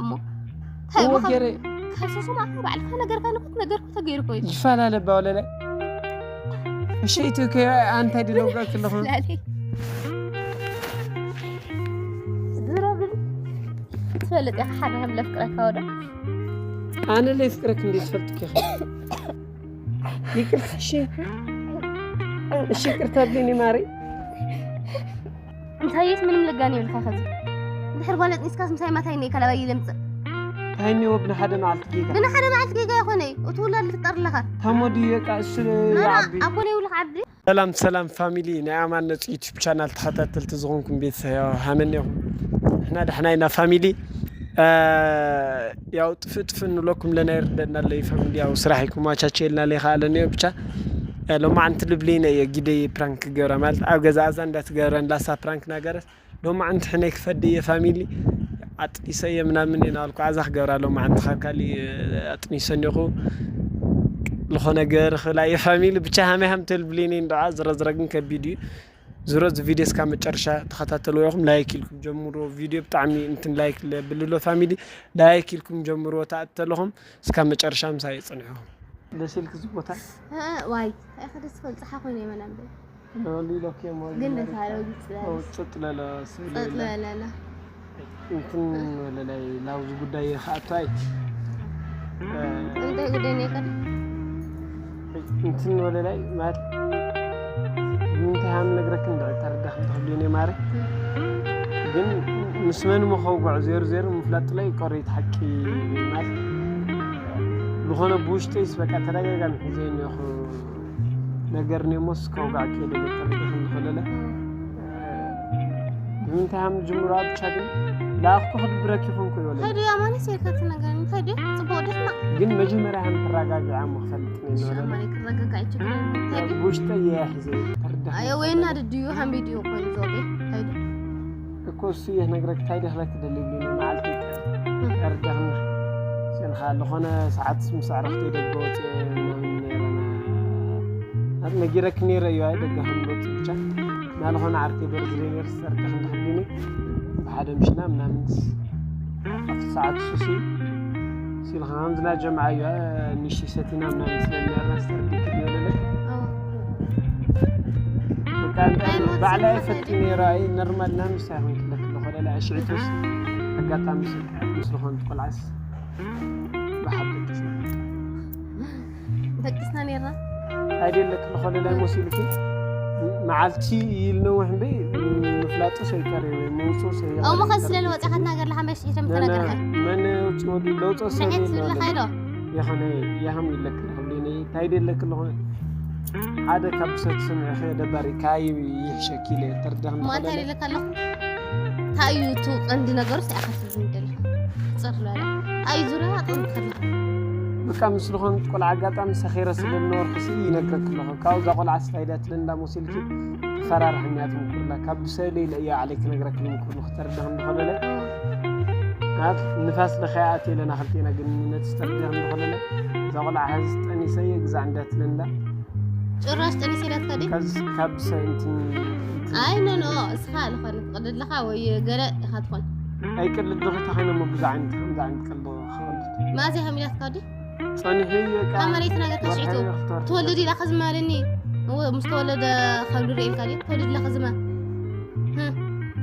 እሞ እዎ ገይረ ካብ ሰሱማ ባዕልካ ነገርካ ንኩት ነገርኩ ተገይሩ ኮይኑ ይፈላለ ባወለለ እሸይቱ ከ ኣንታይ ድነግረክ ኣለኹ ስላለይ ድሮ ግን ትፈልጥ ኢኻ ሓደ ከም ለፍቅረካ ወደ ኣነ ለፍቅረክ እንዴት ትፈልጥክ ኢኻ ይቅርታ እሺ እሺ ይቅርታ ብሊኒ ማሪ እንታየት ምንም ልጋን ይብልካ ከዚ ድሕር ጓል ኣጥኒስካስ ምሳይ ማታይ ነይ ከላባይ ለምፅእ ታይኒ ወብን ሓደ መዓልቲ ጌጋ ብን ሓደ መዓልቲ ጌጋ ይኾነ እቲ ውላድ ልፍጠር ኣለኻ ታሞ ድዩ በቃ እሱ ይዓቢ ኣቦ ነይ ውልኽ ዓዲ ሰላም ሰላም ፋሚሊ ናይ ኣማነት ዩቱብ ቻናል ተኸታተልቲ ዝኾንኩም ቤተሰብ ሃመን ኢኹም ንሕና ደሕና ኢና ፋሚሊ ያው ጥፍእ ጥፍእ ንብለኩም ለና ይርደና ኣሎ ይፈም ያው ስራሕ ይኩማቻቸ የልና ለይከኣለኒ ብቻ ሎማዓንቲ ልብለይነ እየ ጊደይ ፕራንክ ክገብራ ማለት ኣብ ገዛ ኣዛ እንዳትገብረ ንላሳ ፕራንክ ናገረስ ሎማዓንቲ ሕነይ ክፈዲ እየ ፋሚሊ ኣጥኒሰ እየ ምናምን እየ ናበልኩ ኣዛ ክገብራ ሎማዓንቲ ካብ ካሊእ ኣጥኒሰ እንዲኹ ዝኾነ ገር ክላ እየ ፋሚሊ ብቻ ሃመይ ሃም ተልብለይነ እንድዓ ዝረዝረ ግን ከቢድ እዩ ዝሮ እዚ ቪድዮ እስካብ መጨረሻ ተኸታተልዎ ኢኹም ላይክ ኢልኩም ጀምርዎ ቪድዮ ብጣዕሚ እንትን ላይክ ለብልሎ ፋሚሊ ላይክ ኢልኩም ጀምርዎ ተኣተለኹም እስካብ መጨረሻ ምሳይ ፅንሑ ደሲልክ እዚ ቦታ ዋይ ኣይ ከደስ ፈልፅሓ ኮይኑ የመናንበ ሊሎክ የሞ ግን ደሳለው ፅለለ ፅጥለለ ስለ ፅለለለ እንትን ወለላይ ላብዚ ጉዳይ ይኸኣቱ ኣይ እንታይ ጉዳይ ነይከ እንትን ወለላይ ማለት ንምንታይ ሃም ነግረክ እንድዒ ተረዳኽ እንተኽብልኒ ማረ ግን ምስ መን ምኸውግዖ ዜሩ ዜሩ ምፍላጥ ጥላይ ይቀርዩ እቲ ሓቂ ማለት ዝኾነ ብውሽጠይስ በቃ ተደጋጋሚ ሒዘ እኒኹ ነገር ኔሞስ ከውጋዕ ከይደ ተረዳኽ እንተኸለለ ንምንታይ ሃም ጅምሮ ብቻ ግን ላኣኽኩ ክድብረክ ይኹን ኮ ይበለ ሄዱ ኣማኒ ሴርካ ትነገር እንታይ ድዩ ጽቡቅ ድሕና ግን መጀመርያ ሃም ተረጋጊዓ እሞ ክፈልጥ ነይነበረ ኣማኒ ክረጋጋዕ ይችላል እንታይ ድዩ ብውሽጠይ እየ ሒዘ ተረዳኽ ኣየ ወይና ድድዩ ሃም ቪድዮ ኮይኑ ዞቤ እንታይ ድዩ እኮ እሱ እየ ክነግረክ እንታይ ድኽለክ ትደሊ ኢሉኒ መዓልቲ ተረዳኽኒ ስልኻ ዝኾነ ሰዓት ምስ ኣዕርኽተይ ደገ ወፅአ ምናምን ነይረና ነጊረክ ነይረ እዩ ኣይ ደገ ከም ወፅእ ብቻ ናልኾነ ዓርከይ በርዝደይ ነይሩ ዝተረዳኽኒ ተኽብኒ ብሓደ ምሽና ምናምንስ ኣብቲ ሰዓት ሱሲ ሲልኻ ከምዝና ጀምዓ እዩ ንሽቲ ሰቲና ምናምን ስለሚያና ዝተረድክ ይበለለክ በዓል ኣይፈቱ ነይሩ ኣይ ነርማል ናምስ ኣይኮንክለክ ኣለኾ ለላ ዕሽዒቱስ ኣጋጣሚ ስልክዐት ምስ ዝኾነት ቆልዓስ ብሓቂ ደቂስና ነርና ኣይደለክ ኣለኾ ለላ መሲልኪ መዓልቲ ይል ነውሕ እምበይ ምፍላጡ ሰይቀር እዩ ምውፅኡ ሰይቀር እሞ ከዚ ስለ ንወፅኻ ትናገር ለካ መሽ ሒዞም ተናገርካ መን ውፅኡ ለውፀ ሰብ ንዕት ዝብለካ ዶ የኸነ የሃም ይለክ ኣለኹ እንታይ ደለክ ኣለኾ ሓደ ካብ ሰብ ስምዕኸ ደባሪካ ይሕሸኪ ኢለ ተርዳኽ እሞ እንታይ ደለካ ኣለኹ እንታይ እዩ እቲ ቀንዲ ነገሩ ስኣኻ ትዝን ደለኻ ፅር ዝበለ ኣይ ዙርያ ኣጥንት ከለኻ በቃ ምስ ዝኾን ቆልዓ ኣጋጣሚ ሰኺረ ስለ ዝነበርኩ ሲ ይነግረክ ኣለኹ ካብዛ ቆልዓ ስታይዳት ልንዳ መሲልኪ ተፈራርሕኒ ኣትምኩርላ ካብ ብሰለይ ኢለ እያ ዓለይ ክነግረክ ምኩርሉ ክተርዳኽ እንድኸለለ ኣብ ንፋስ ለኸያ ኣትየ ለና ክልቴና ግን ነቲ ዝተርዳኽ እንድኸለለ እዛ ቆልዓ ሐዚ ጠኒሰ እየ ግዛዕ እንዳት ልንዳ ጭራሽ ጠኒሰ ኢላትካ ድዩ? ካብ ሰብ እንትን ኣይ ኖ ኖ እስኻ ዝኾነ ትቐልድ ኣለኻ ወይ ገለ ኢኻ ትኾን ኣይቀልድ ዶ ተኾይነ እሞ ብዙ ዓይነት ከምዚ ዓይነት ቀልዶ ክቐልድ ማእዝያ ከም ኢላትካ ድዩ? ጸኒሑ እዩ በቃ ካብ መሬት ነገር ተሽጡ ትወልድ ኢላ ከዝማለኒ እወ ምስ ተወለደ ከብዱ ርእልካ ድዩ ትወልድ ኢላ ከዝማ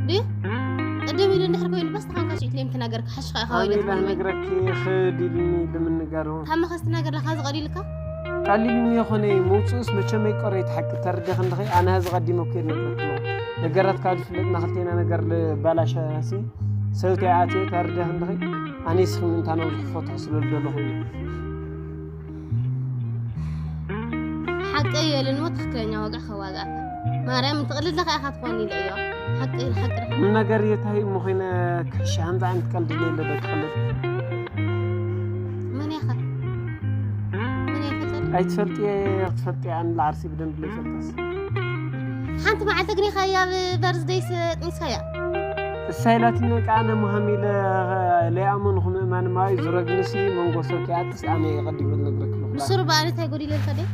ድዩ ቅድም ኢሉ እንድሕር ኮይኑ በስ ተኻንካ ሽዕት ለይም ትናገር ክሓሽኻ ኢኻ ወይ ኣነ ኢላ ትኾን ወይ ነግረኪ ኽዲልኒ ልምንጋሩ ካብ መኸስ ትናገር ለካ ዝቐዲልካ ቀሊል የኾነ ምውፅኡስ መቸም ኣይቀረይ ትሓቂ ተርደኽ እንድኸይ ኣነ ሀዚ ቀዲመ እኮ ነግረክዎ ነገራት ካብ ዝፍለጥና ክልቴና ነገር ልባላሸ ሲ ሰብቲ ኣትየ ተርደኽ እንድኸይ ኣነ ስኽም እንታ ነው ዝክፈትሖ ስለ ዝደለኹ እዩ ሓቂ የልን ሞ ትክክለኛ ዋጋ ከዋጋእካ ማርያም ትቕልድ ለካ ኢኻ ትኾን ኢለ እዮ ሓቂ ሓቂ ኩም ነገር የታይ እሞ ኮይነ ክሕሻ ከምዚ ዓይነት ቀልድ የለ ደቂ ቀልድ መን ያኸ መን ያኸ ኣይትፈልጥየ ክትፈልጥየ ኣነ ለዓርሲ ብደንብ ለይፈልጠስ ሓንቲ መዓልቲ ግሪኻያ ኣብ በርዝደይስ ጥኒስካያ እሳ ኢላትኒ በቃ ኣነ ምሃም ኢለ ለይኣመንኹ ምእማን ማይ ዙረግንሲ መንጎ ሰብ ከይኣትስ ኣነ እየ ቀዲመ ዝነግረክለኹ ንሱር በኣል እንታይ ጎዲለልካ ድየ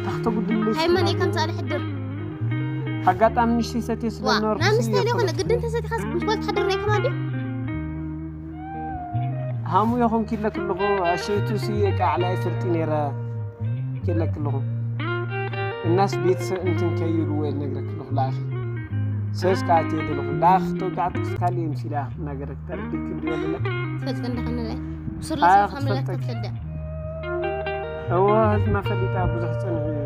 ታኽተ ጉድለይ ሃይመን እየ ከምፃ ልሕድር ኣጋጣሚ ንሽተይ ሰትየ ስለ ዋ ዝነበርኩ ናብ ስየ ምስተይ ለይኮነ ግድን ተሰቲኻስ ምስ ጓል ትሓድር ናይ ከማን ድዩ ሃሙ ይኹን ኪለክ ኣለኹ ኣሸይቱ ሲ የቃዕላ ይፍልጥ ነይረ ኪለክ ኣለኹ። እናስ ቤተሰብ እንትን ከይሉ ወይ ነግረክ ኣለኹ ላኺ። ሰስ ከኣት የደለኹ ላኽ ተውጋዕት ክስካል የምሲላ ነገረክ ተርዲክ እንዲወለለ። ትፈልጥ እንደኸነ ላይ ብስሩ ኣያ ሰው ከምለት ክትፈልጠክ። ክትፈልጥ። እዎ ህዝማ ፈሊጣ ብዙሕ ጸንሑ እዩ።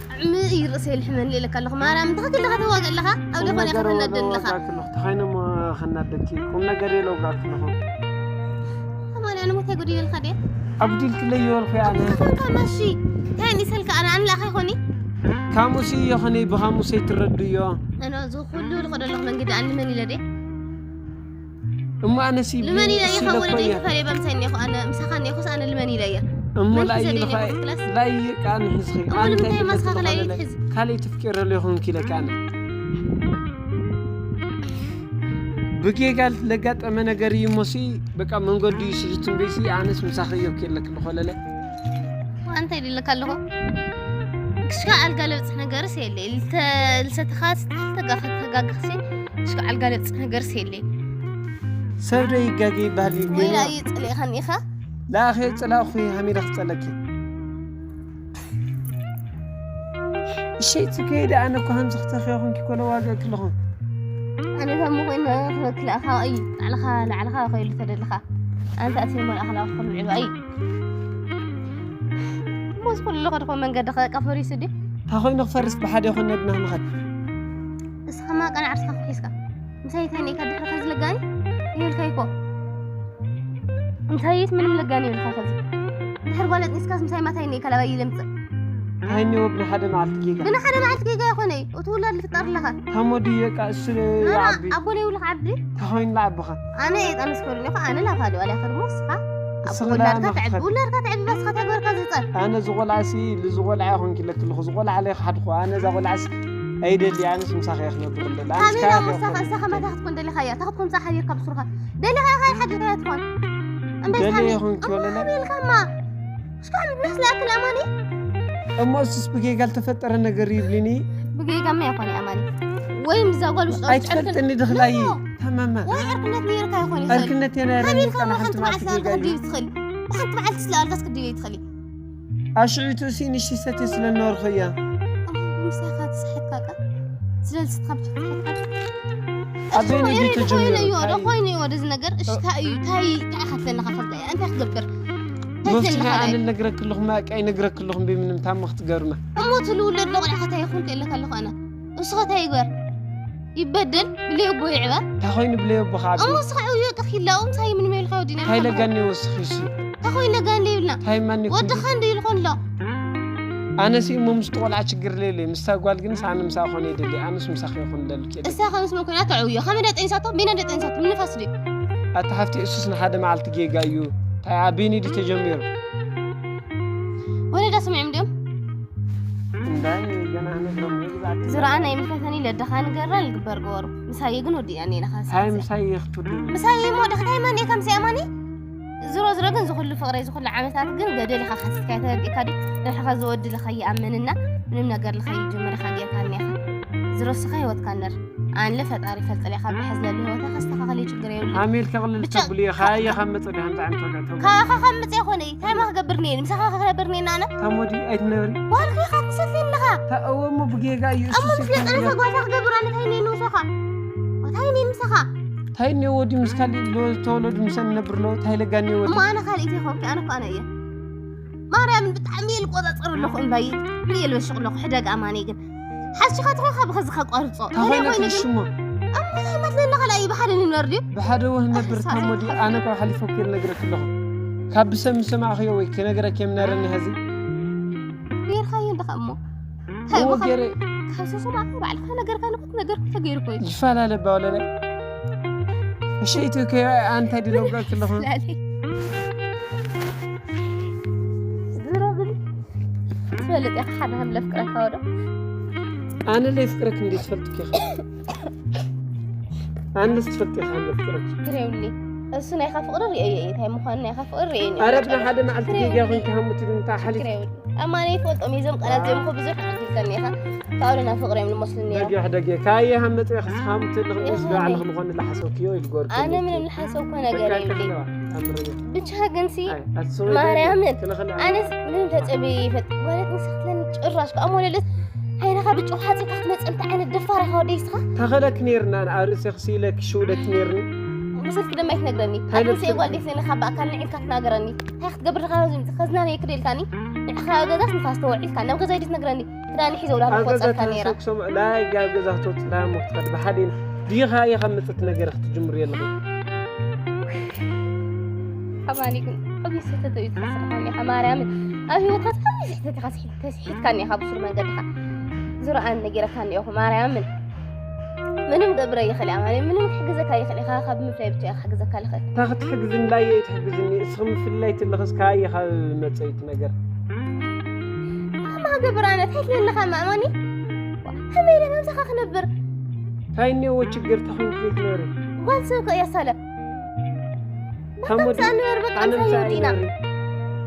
ጥዕሚ እዩ ርእሰይ ልሕመኒ ኢለካ ኣለኹ። ማርያም፣ እንታይ ከለኻ ተዋግእ ኣለኻ? ኣብ ቁም ደኾነ ነገር ከናደድ ኣለኻ። ተዋግኣክ ኣለኹ። ተኻይነ እሞ ከናደድኪ። ቁም ነገር የለ ውጋእክ ኣለኹ። ከማን ኣነ ሞታይ ጎዲለልካ ድየ? ኣብ ዲልክለይ ይበልኩ ኣነ። ኣቦኻ ኮንካ ማሺ። እንታይ ኣኒሰልካ ኣነ? ኣነ ለኣኻ ይኾኒ? ካሙሲ ይኾኒ፣ ብኻሙሰይ ትረድዮ። ኣነ እዚ ኩሉ ልኸዶ ኣለኹ መንገዲ ኣነ መን ኢለ ድየ? እሞ ኣነሲ ልመን ኢለ እየ ኢሲ ካብ ወለደይ ለኮየ። ተፈልየ በምሳይ እኒኹ ኣነ ምሳኻ እኒኹስ ኣነ ልመን ኢለ እየ። እሞ መን ላዩ ሒዘ ደይነ ልኻይ ይኹን ክላስ? ላዩ ቃን ሒዝኺ። እሞ ኣንተ ንምንታይ ልመን ማስኻ ከላይ ስለኾነ ትሕዝ? ካልእ ትፍቅር ኣለኹን ኪለካ ኣነ። ብጌጋ ለጋጠመ ነገር እዩ እሞሲ በቃ መንገዱ እዩ ስልትን ቤሲ ኣነስ ምሳኺ እዮ ኬለክ ልኾለለ። ኣንተ ይድለካ ኣለኹ። ክሽካ ኣልጋ ለብጽሕ ነገርስ የለ። ልተ-፣ ልሰትኻ ተጋፈ-፣ ተጋግኽሲ ክሽካ ኣልጋ ለብጽሕ ነገርስ የለ። ሰብ ዶ ይጋገ ይበሃል እዩ ወይ ግን ላዩ ጽሊእኻን ኢኻ? ለኣኸ ጽላእኹ ሃሚለ ክጸለኪ። እሸይ ጽጌ ደኣ ኣነ እኮ ሃምዚ ክተኽዮ ኮንኪ ኮለ ዋጋ ክለኹ። ኣነ ከም ኮይነ ክበክልኣኻ እዩ። ላዕልኻ፣ ላዕልኻ ኮይሉ ተደልኻ። ኣንተ ኣትዩ መልኣኽ ላእኽ ኩሉ ዕባ እዩ። ሞስ ኩሉ ለኸድኮ መንገዲ ኸ ቀፈሪሱ ድዩ? እንታ ኮይኑ ክፈርስ ብሓደ ይኾን ነድና ምኸድ። እስኻ ማቀን ዓርስኻ ክሒስካ። ምሳይ እንታይ ነይካ ድሕሪ ከዚ ለጋኒ? ይብልካ ይኮ። እንታይ ምንም ለጋኒ ይብልካ ከዚ። ድሕሪ ጓል ኣጥኒስካስ ምሳይ ማታይ ነይካ ላባይ ይለምጽእ። እንታይ ነይዎ ብናሓደ መዓልቲ ጌጋ? ብናሓደ መዓልቲ ጌጋ ይኾነ እዩ። እቲ ውላድ ልፍጠር ኣለኻ። ታሞ ድየ ቃ እሱ ናና ይዓቢ? ኣቦ ለይብልኻ ዓብዲ? ተኾይኑ ለዓብኻ? ኣነ እየ ጣንስ ከሉኒ እኮ ኣነ ላፋ ዶ ኣልያ ከድሞ እስኻ። ኣቦ እስኻ ውላድካ ለዓማ ተዕቢ፣ ክኸድ። ውላድካ ተዕቢ ባስኻ ተገበርካ ዝጸር። ኣነ ዝቆልዓሲ፣ ዝቆልዓ ይኾንኪ ለክልኹ፣ ዝቆልዓ ለይ ክሓድኹ። ኣነ እዛ ቆልዓሲ ኣይደሊ፣ ኣነስ ምሳኺ እየ ክነብር እንደሊ። ኣነስ ካበይ ካበይ ዳሞ እየ ሳኻ፣ ክነብር እሳኻ እንደሊ። መታ ክትኮን ደሊኻ እያ፣ እታ ክትኮን ሳኻ ሓዲርካ ብስሩኻ። ደሊኻ ኢኻ ሓዲርካ እያ ትኾን። እምበይ ደሊ ታኒ፣ ይኹን እሞ ኪወለለ። ኣበይ ኢልካ እማ? እስካብ ብናስ ለኣክል ኣማኒ? እሞ እሱስ ብጌጋ ልተፈጠረ ነገር ይብልኒ። ብጌጋ እማ ይኾን ኣማኒ? ወይ ምዛ ጓል ውሽጣዊ ኣይትፈልጥኒ ድኽላይ። ኖ። ተማማ። ወይ ዕርክነት ነይርካ ይኾን ይኽእል። ዕርክነት የነ ካበይ ኢልካ እማ ሓንቲ ሓንቲ መዓልቲ መዓልቲ ጌጋ እዩ። ክትድይብ ትኽእል? ብሓንቲ መዓልቲ ስለ ኣልጋስ ክትድይብ ትኽእል። ኣሽዒቱ ሲ ንሽቲ ሰትየ ስለ ነበርኩ እያ። ምሳኻ ተሳሒትካ ቃ? ስለ ንስኻ ብቻ ተሳሒትካ? ኣብ እሱ በይኑ እዩ ድዩ ተጀሚሩ? ኮይኑ እዩ፣ ወደ ታይ? ኮይኑ እዩ፣ ወደዚ ነገር። እሺ፣ እ- ታይ እዩ? ታይ፣ ታይ ኢኻ ትብለና ኸ? እንታይ ክገብር? እንታይ መፍትሒ ትብለና ኸ? ኣነ ልነግረክ ኣለኹ፣ ማቃ ይነግረክ ኣለኹ፣ እምቢ ምንም ታሞ ክትገርመ። እሞ ትልውለድ ለቑልዓኻ ታይ ይኹን ክእለካ ኣለኹ ኣነ። እሱ ኸ ታይ ይግበር? ይበደል፣ ብለይ ኣቦ ይዕበር። እንታይ ኮይኑ ብለይ ኣቦ ከዓቢ? እሞ ስኻ ዕውዮ ቀኺላ፣ እሞ ምሳይ ምንም የልካ ወዲና እንታይ ይልካ። ለጋኒ ወስኺ እሱ? እንታይ ኮይኑ ለጋኒ ይብልና? እንታይ ማን ይኹን? ወድኻ እንዲ ይልኮን ኣሎ። ኣነሲ እሞ ምስ ቆልዓ ችግር ለለ፣ ምስታ ጓል ግን ሳነ ምሳ ኾነ ይደሊ፣ ኣነስ ምሳኺ ይኹን ለልኪ። እሳ ኸምስ መኮና ተዕውዮ፣ ኸመ ደጠንሳቶ፣ ቤና ደጠንሳቶ፣ ምን ንፋስ ድዩ? ኣታ ሓፍቲ እሱስ ንሓደ መዓልቲ ጌጋ እዩ። እንታይ ኣቢኒ ድዩ ተጀሚሩ? ወለዳ ስምዕም ድዮም? እንዳይ ገና ነግሮም ይግዛት። ዝረኣ ናይ ምልከተኒ ለደኻ ንገራ ልግበር ገበሩ። ምሳይ ግን ወዲኣ እኔ ኢኻ ኣይ ስሓዘ። ምሳይ ይኽትሉ። ምሳይ እሞ ደኽታይ ማን እየ ከምዚ ኣማኒ? ዝሮ ዝሮ ግን ዝኹሉ ፍቕረይ ዝኹሉ ዓመታት ግን ገደል ኢኻ ሓሲትካ ተረዲእካ ድዩ? ንሕኻ ዝወዲ ልኸ ይኣምንና ምንም ነገር ልኸ ይጅምር ኢኻ ጌርካ እኒኻ። ዝሮ ስኻ ህይወትካ ነር። ኣንለ ፈጣሪ ፈልጥለ ካብ ብሕዝለሉ ህይወታ ከስተኻኸል ችግር የብሉ። ኣሜል ከቕልል ብቻ ተብሉ እየ። ካየ ካብ መጸ ድሃን ጣዕም ተጋተው። ካኻ ካብ መጸ ይኾነ እዩ። እንታይ ማ ክገብር ነየ? ምሳኻ ክነብር ነየ ኣነ? ታሞዲ ኣይትነብሪ። ዋልኩ ኢኻ ትሰትኒ ኣለኻ። ታ-፣ እወ እሞ ብጌጋ እዩ እሱ እሞ ምስ ሲካ ለጠነ ይብሎ። ተጓታ ክገብር ኣነ ታይ ነየ ንውሶኻ? ታይ ነየ ምሳኻ? ታይ ነየ ወዲ ምስ ካሊእ ሎ-፣ ተወለዱ ምሰን ነብር ሎ፣ ታይ ለጋኒ ወዲ? እሞ ኣነ ካልእ ይኾንኪ፣ ኣነ እኮ ኣነ እየ። ማርያምን ብጣዕሚ እየ ልቆጻጸር ኣለኹ እምባይ። ብየ ልበሽቕ ኣለኹ፣ ሕደግ ኣማኒ ግን። ሓስኻ ትኾኻ ብኸዚ ከቋርጾ። እንታይ ተኾይነ ተለይ ኮይኑ ግን ትሽሞ? ኣብ ምንታይ መትለና ኸላ እዩ ብሓደ ንነር ድዩ? ብሓደ ወህ ነብር ኣሕሳስ ታሞ ድዩ? ሓሳስ። ኣነ ካብ ሓሊፈ እኮ ነግረክ ኣለኹ። ካብ ብሰብ ምሰማዕኽዮ ወይ ክነግረክ የም ነረኒ ሀዚ። ጌርካዮ እንደኻ እሞ። እንታይ እዎ እሞ ካብ፣ ገይረ። ካብ ሰው ሰማዕካ ባዕልኻ ነገርካ ንኹት ነገር ተገይሩ እኮ እዩ። ይፈላለ ባወለለ። እሸይቱ ከ ኣንታይ ድነግረክ ኣለኹ? ላለይ። ዝሮ ግን ትፈልጥ ኢኻ ሓደ ከም ለፍቅረካ ወዶ። ኣነ ለይፍቅረክ እንዴ ትፈልጥክ ኢኻ? ኣነስ ትፈልጥ ኢኻ ለፍቅረክ። ችግር የብሉይ። እሱ ናይኻ ፍቕሪ ርእየዮ እየ። እንታይ ምዃኑ ናይኻ ፍቕሪ ርእየዮ እየ። ኣረ ብና ሓደ መዓልቲ ችግር ጌጋ የብሉይ። ኮይንካ ሃሙት ኢሉ እንታይ ሓሊፍ? ችግር የብሉይ። ኣማኒ ይፈልጦም እዞም ቃላት እዚኦም እኮ ብዙሕ ኣዕጊልካኒ ኢኻ። ካብኡ ና ፍቕሪ እዮም ዝመስሉኒ እዮም። ደጊሕ ደጊሕ ካየ ሃመፀ ክስኻም ትልኽ ምስ ይኸኒ። ባዕልኽ ምኾን ዝሓሰብክዮ ይልጎርክ ኣነ ምንም ዝሓሰብኮ ነገር የብለይ። ብቻ ግን ሲ ማርያምን ኣነስ ምንም ተፀብየ ይፈጥ ማለት ንስክለን ጭራሽ ከኣ ሞለልስ ዓይንኻ ብጭው ሓፂካ ክትመፅእ እንታይ ዓይነት ደፋር ኢኻ ወደይ ስኻ? ተኸለክ ነይርና ኣብ ርእሲ ክስኢለክ ሽውደክ ነይርኒ። መሰልክ ደማ ኣይትነግረኒ። ኣድንሰ ጓል ደይትለኒ ካብ ብኣካል ንዒልካ ትናገረኒ። እንታይ ክትገብር ዲኻ ኣብዚ ምጽእ? ከዝናነየክ ዶ ኢልካኒ? ንዕኻ ኣብ ገዛስ ንፋስ ተወዒልካ ናብ ገዛይ ድትነግረኒ? ክዳኒ ሒዘ ውላ ኣብ ገዛ ንቆጸልካ ነይራ። ተሰክሶም ላይ ኣብ ገዛ ክትወጽእ ዳሞ ክትኸድ ብሓደ ኢና። ዲኻ ኢኻ ምጽት ነገር ክትጅምር የለኹ። ኣማኒ ግን ዓብዪ ስሕተት እዩ ዝሓስርካኒ ኢኻ ማርያምን። ኣብ ህይወትካ ዓብዪ ስሕተት ኢኻ ስሒ-፣ ተስሒትካኒ ኢኻ ብሱር መንገድኻ። ዝረኣን ነጊረካኒ ኢኹ ማርያምን። ምንም ገብረ ይኽእል እያ ማለት ምንም ክሕግዘካ ይኽእል ኢኻ ካብ ምፍላይ ብቻ እያ ክሕግዘካ ልኽእል። እታ ክትሕግዝኒ ላየ ኣይትሕግዝኒ እስኺ ምፍልላይ ትለኽስ ካየ ካብ መፀ እዩ እቲ ነገር። ኣማ ገብር ኣነ እንታይ ትለለኻ ማእማኒ? ከመይ ኢለ መምሳኻ ክነብር? እንታይ እኒኦዎ ችግር ተኾይንኩ ዘይትነብሪ? ጓል ሰብ ከ እያ ሳለ ተሞዲ ከምዛ ንበር በቃ ኣነ እንታይ ምሳእ ይወዲና? ኣይነብሪ።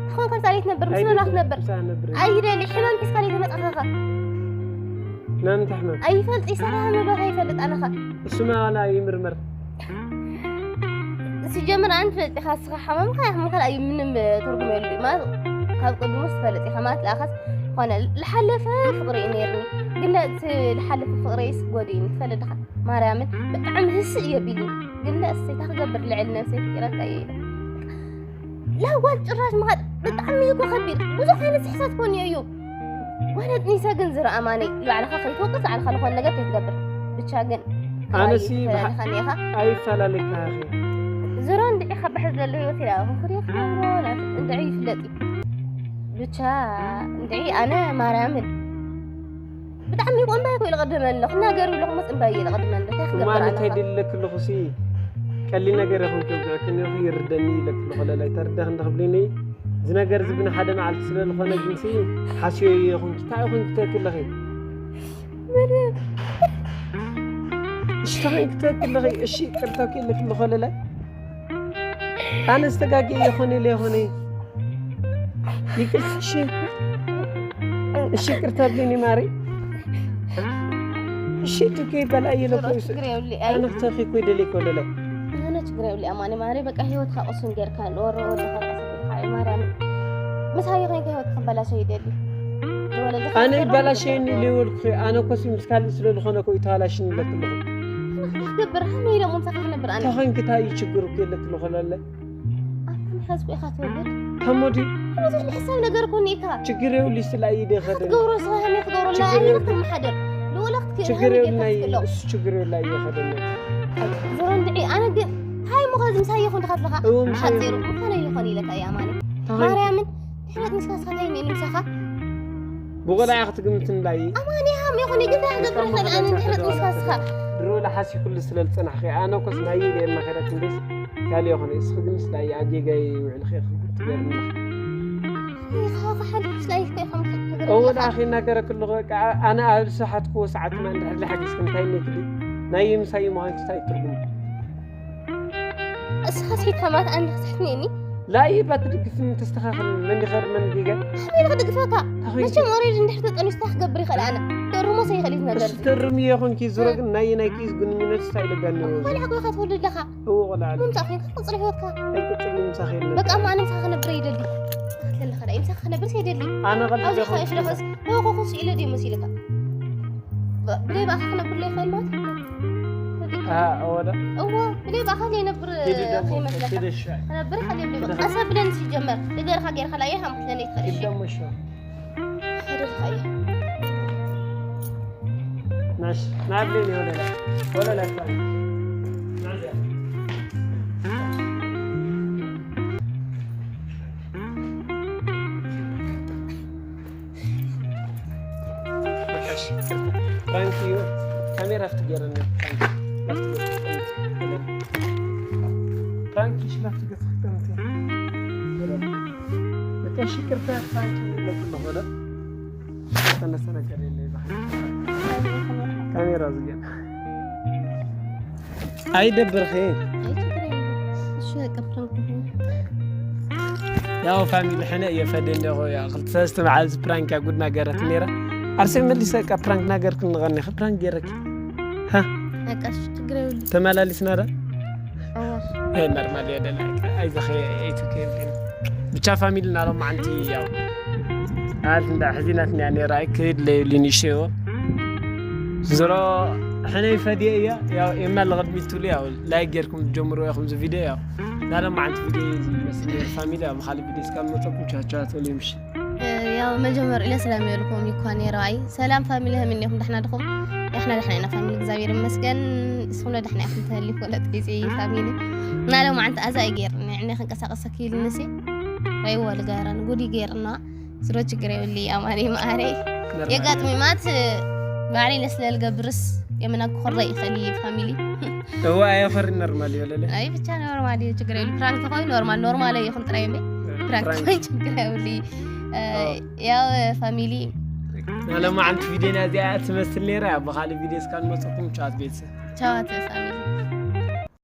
ትኾን ከምዛ ዘይትነብር ምስ መን ኣይትነብር። ትነብር? ምሳእ ነብሪ። ኣይደሊ ሕማም ሒዝካ ዘይትመጣኻኻ። ናምንታይ ሕማም? ኣይፈልጥ ይሰራ መግባት ኣይፈልጥ ኣነኻ። እሱማ ዋላ ይምርመር። ሲጀምር ኣንተ ፈልጥ ኢኻ እስኻ ሓማምኻ ይኹን ካልእ እዩ ምንም ትርጉም የብሉ ማለት ካብ ቅድሙ ትፈልጥ ኢኻ ማለት ለኣኸስ ዝኾነ ዝሓለፈ ፍቕሪ እዩ ነይርኒ ግን እቲ ዝሓለፈ ፍቕረይስ ጎዲእኒ ትፈልጥ ዲኻ ማርያምን ብጣዕሚ ህስእ እዩ ኣቢሉኒ ግን እሰይ እንታይ ክገብር ልዕሊ ነብሰይ ፍቂረካ እየ ኢለ ላጓል ጭራሽ ምኻድ ብጣዕሚ እዩ እኮ ከቢድ ብዙሕ ዓይነት ስሕተት ኮን እዩ ጓል ኣጥኒሰ ግን ዝረኣ ማነይ ንባዕልኻ ከይትወቅስ ባዕልኻ ዝኾነ ነገር ከይትገብር ብቻ ግን ኣነሲ ተፈላለኻ ኔኻ ኣይፈላለካ ዙሮ እንድዒ ካብ ባሕሪ ዘሎ ህይወት ኢላ ክኽሪ ክነብሮ እንድዒ ይፍለጥ እዩ ብቻ እንድዒ ኣነ ማርያምን ብጣዕሚ ቆንባይ እኮ ኢለ ቀድመኒ ኣለኹ። ክናገር ኢለ ክመጽእ እምበር እየ ኢለ ቀድመኒ ኣለኹ። እንታይ ክገብር እማ ኣለኻ? እንታይ ድለክ ኣለኹ ሲ ቀሊል ነገር ይኹን ክብዕክን ይኹ ይርደኒ ኢለክ ኣለኹ ለላይ ተርደኽ እንደ ክብሊኒ እዚ ነገር እዚ ብን ሓደ መዓልቲ ስለ ዝኾነ ግን ሲ ሓስዮ ይኹን እንታይ ይኹን ክትተክ ኣለኺ? ምንም እሺ እንታይ ክትተክ ኣለኺ? እሺ ቅርታክ ኢለክ ኣለኹ ለላይ ኣነ ዝተጋግየ ይኾነ ኢለ ይኾነ ይቅርታ እሺ እሺ ይቅርታ ብሊኒ ማሪ እሺ ትኬ በላይ ይለኮ ችግር የብሉ ኣይ ኣነ ክተኺ ኮይ ደሊ ኮለለ ኣነ ችግር የብሉ ኣማኒ ማሪ በቃ ህይወትካ ቁሱን ጌርካ ንወሮ ወደኻ ቁሱን ጌርካ ኣይ ማርያም ምሳይ ኮይንካ ህይወትካ ክበላሸ ይደሊ ኣነ ይበላሸየኒ ኢለ ይበልኩ ኣነ ኮሲ ምስ ካልእ ስለ ዝኾነ ኮ ይተባላሽኒ ኣለኩ ኣለኹ ክትገብር ከመይ ኢሎም ምሳኻ ክነብር ኣነ ተኾይንኪ እንታይ እዩ ችግሩ የለክ ኣለኹ ለለ ኣንተ ሐዝኩ ኢኻ ትወልድ ተሞዲ ብዙሕ ዝሕሰብ ነገር እኮ እኒካ ችግር የብሉ ስለ እዩ ደኸደ ክትገብሮ ስራሕን ክትገብሮ ችግር ላኣይነ የብሉ። ክትመሓደር ንውላ ችግር የብሉ ናይ ክትክእሎ እሱ ችግር የብሉ ኣይኸደነ ዞሮ እንድዒ ኣነ ግን ሃይ ሞ ከዚ ምሳይ ይኹን ድኻ ትለኻ እው፣ ምሳይ ሓፂሩ ይኹን። ዝኾነ ይኾን ኢለካ እያ ማኒ ተኸይ- ማርያምን ድሕረት ንስካ ስካ ታይ ምን ምሳኻ ብቆልዓ ክትግምት እንዳ እዩ ኣማኒ ሃም ይኹን ግን ታይ ክገብር ይኽእል ኣነ ድሕረት ንስካ ስካ ድሮ ለሓሲ ኩሉ ስለ ዝፀናሕኺ ኣነ ኮስ ናይ ኢለ የማኸረት እንዴስ ካልእ ይኾነ እስኺ ግን ስላ ኣብ ጌጋይ ይውዕልኺ ትገርምና እወ ደኣ ኺናገረክ ኣለኹ በቃ ኣነ ኣብ ዝሰሓትክዎ ሰዓት ማ እንድሕር ዝሓግዝኪ እንታይ ነክዲ ናይ ምሳይ ምዃንኪ እንታይ ትርጉም እስኻ ሴት ከማት ኣንዲ ክስሕትኒ እኒ ላይባ ትድግፍኒ ተስተኻኽል መን ይኸር መን ጌጋ ሓቢር ክድግፈካ ተኸይደ መቸም ኦሬድ እንድሕር ተጠኒስታ ክገብር ይኽእል ኣነ ተርሞ ሰይኽእል እዩ ነገር እሱ ተርም እየ ኾንኪ ዝሮ ግን ናይ ናይ ኪዝ ግንኙነት ስታይ ደጋኒ ወዚ ቆልዓ ኮይካ ትወልድ ኣለኻ እዎ ቆልዓ ኣለ። ምምጻእ ኮይንካ ክትጽሪ ህይወትካ። ኣይቅጽልን ምሳኺ የለን። በቃ እሞ ኣነ ምሳኻ ክነብር ይደሊ። ኣለኻ ዳይ ምሳኻ ክነብር ይደሊ። ኣነ ቀልዲ ኣብዚ ዲኹም? ሓይሽ ደኸስ ተወኸኹ ስኢለ ድዩ መሲልካ? ብለይ ብኣኻ ክነብር ለይኽእል ማለት እዩ። ኣሃ፣ እዎ ዶ? እዎ፣ ብለይ ብኣኻ ዘይነብር ሂዲ ደሞ፣ ከይመስለካ። ሂዲ እሺ። ክነብር ይኽእል እዩ። ቀስ ብለን ሲጀመር፣ እገርኻ ጌርካ ላየ ሃምክለኒ ይኽእል ሂዲ እሺ። ደሞ እሺ። ሄደልካ እየ። ናሽ፣ ናብለኒ ወለላ፣ ወለላ ይባል። ናዚያ። በቃ እሺ፣ ፕራንክ እዩ። ካሜራ ፍትገረኒ፣ ፕራንክ። ፕራንክ እሺ፣ ላፍትገ ፍቅር። በቃ እሺ፣ ይቅርታ፣ ፕራንክ ይመስል ሆነ። ተነሰ ነገር የለ ይባል። ካሜራ ዝገ። ኣይደብርኺ። ኣይ፣ ችግር የለም። እሺ፣ በቃ ፕራንክ ይሁን። ያው ፋሚሊ ሕነ እየ ፈደ እንዲኹ። ያው ክልተ ሰለስተ መዓልቲ ፕራንክ እያ ጉድ ናገረት ነይራ። ዓርሰይ መሊሰ በቃ ፕራንክ ናገርክ ንቐኒኸ ፕራንክ ገይረኪ። ሃ በቃ እሺ፣ ችግር የብሉ። ተመላሊስና ዳ እዋ ኖርማል እየ ደላ። ኣይዘኸ ኣይትከ ብቻ ፋሚሊ ናሎም ዓንቲ ያው ኣል እንዳ ሕዚናት ኒያ ነይራ ክድ ለይብሊ ንሽዮ ዝሮ ሕነይ ፈድየ እያ። ያው ኤማ ለቕድሚት ትብሉ ያው ላይክ ጌርኩም ትጀምሩ ኢኹም እዚ ቪድዮ። ያው ናሎም ዓንቲ ቪድዮ እዩ ዝመስል ነይሩ ፋሚሊ። ያው ብኻልእ ቪድዮ እስካብ መፀኩም ቻቻ ትብሉ ምሽ ያው መጀመር ኢለ ሰላም ይበልኩም ይኳ ነይረ። ኣይ ሰላም ፋሚሊ፣ ከመይ እኒኹም? ደሕና ድኹም? ያሕና ደሕና ኢና ፋሚሊ፣ እግዚኣብሔር ይመስገን። እስኹም ዶ ደሕና ኢኹም? ተህሊ ፈለጥ ጊዜ ፋሚሊ ናሎም ዓንቲ ኣዛ እዩ ገይርኒ፣ ዕነ ክንቀሳቀስ ኣኪልኒ ሲ ረይዎ ልገረን ጉድ ይገይርና። ስሮ ችግር የብሊ ኣማሪ ማሪ የጋጥሚ ማት ባዕለይ ለስለ ልገብርስ የመና ክኾረ ይኸሊ ፋሚሊ እዋ ኣየፈሪ ኖርማል እዩ ለለ ኣይ ብቻ ኖርማል እዩ፣ ችግር የብሉ። ፕራንክ ተኾይ ኖርማል ኖርማል እዩ ይኹን ጥራይ እምበይ ፕራንክ ተኾይ ችግር የብሉ። ያው ፋሚሊ ናሎም ዓንቲ ቪድዮና እዚኣ ትመስል ነይራ። ያው ብኻልእ ቪድዮ እስካብ ንመፀኩም ቻት ቤተሰብ ቻዋት ፋሚሊ